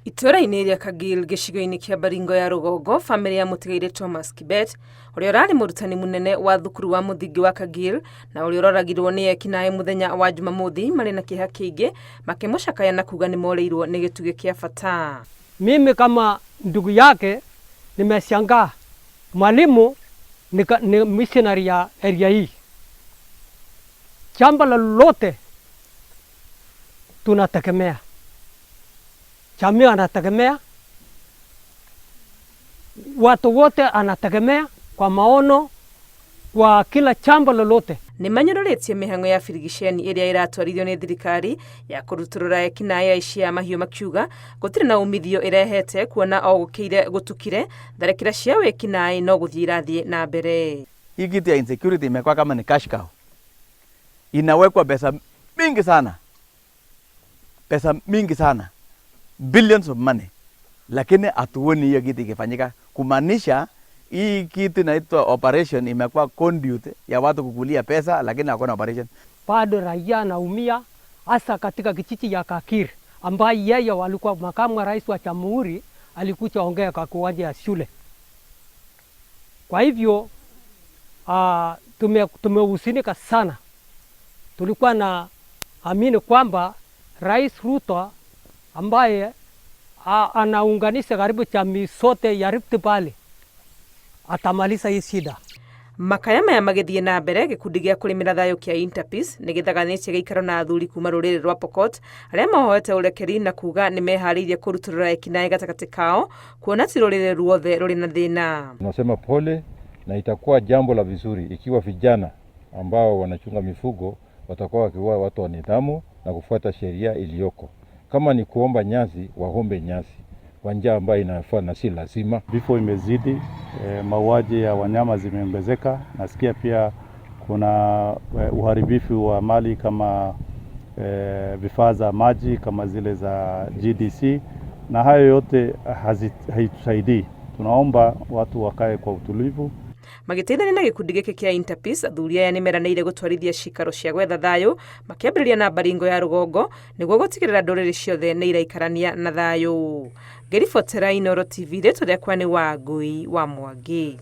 Itũũra-inĩ rĩa Kagil gĩcigo-inĩ kĩa Baringo ya rũgongo, bamĩrĩ ya mũtigairĩ Thomas Kibet, ũrĩa ũrarĩ mũrutani mũnene wa thukuru wa mũthingi wa Kagil na ũrĩa ũroragirwo nĩ ekinaĩ mũthenya wa Jumamothi marĩ na kĩeha kĩingĩ makĩmũcakaya na kuga nĩ morĩirwo nĩ gĩtugĩ kĩa bata. Mimi kama ndugu yake nimeshangaa mwalimu ni, ni missionary ya area hii. Jambo lolote tunategemea, jamii anategemea, watu wote anategemea kwa maono, kwa kila jambo lolote. Nĩ manyũrũrĩtie mĩhang'o ya birigiceni ĩrĩa ĩratwarithio nĩ thirikari ya kũrutũrũra ekinaĩ aici a mahiũ makiuga gũtirĩ na umithio ĩrehete kuona o gũkĩire gũtukire tharĩkĩra cia wĩkinaĩ no gũthiĩ irathiĩ na mbere. Hii kitu ya insecurity imekuwa kama ni cash cow, inawekwa pesa mingi sana, pesa mingi sana, billions of money, lakini hatuoni hiyo kitu ikifanyika, kumaanisha hii kitu inaitwa operation imekuwa conduit ya watu kukulia pesa, lakini hakuna operation. Bado raia anaumia, hasa katika kijiji ya Kakir ambaye yeye walikuwa makamu wa rais wa jamhuri alikuja ongea kwa kiwanja ya shule. Kwa hivyo tumehuzunika sana. Tulikuwa na amini kwamba Rais Ruto ambaye anaunganisha karibu jamii zote ya Rift Valley atamaliza hii shida. Makaya maya magĩthiĩ na mbere, gĩkundi gĩa kũrĩmĩra thayũ kĩa Interpeace nĩ gĩthaganĩtie gĩikaro na athuri kuma rũrĩrĩ rwa Pokot arĩa mahoete ũrekeri na kuga nĩ meharĩirie kũrutũrũra ekinaĩ gatagatĩ kao kuona ti rũrĩrĩ ruothe rũrĩ na thĩna. Tunasema pole na itakuwa jambo la vizuri ikiwa vijana ambao wanachunga mifugo watakuwa wakiwa watu wa nidhamu na kufuata sheria iliyoko. Kama ni kuomba nyasi, waombe nyasi kwa njia ambayo inafaa na si lazima. Vifo imezidi, mauaji ya wanyama zimeongezeka. Nasikia pia kuna uharibifu wa mali kama vifaa za maji kama zile za GDC, na hayo yote haitusaidii. Tunaomba watu wakae kwa utulivu. Magĩteithania na gĩkundi gĩkĩ kĩa Interpeace, athuri aya nĩ meranĩire gũtwarithia cikaro cia gwetha thayũ makĩambĩrĩria na Baringo ya rũgongo nĩguo gũtigĩrĩra ndũrĩrĩ ciothe nĩ iraikarania na thayũ. Ngĩribotera Inooro TV, rĩtwa rĩakwa nĩ Wangui wa Mwangi.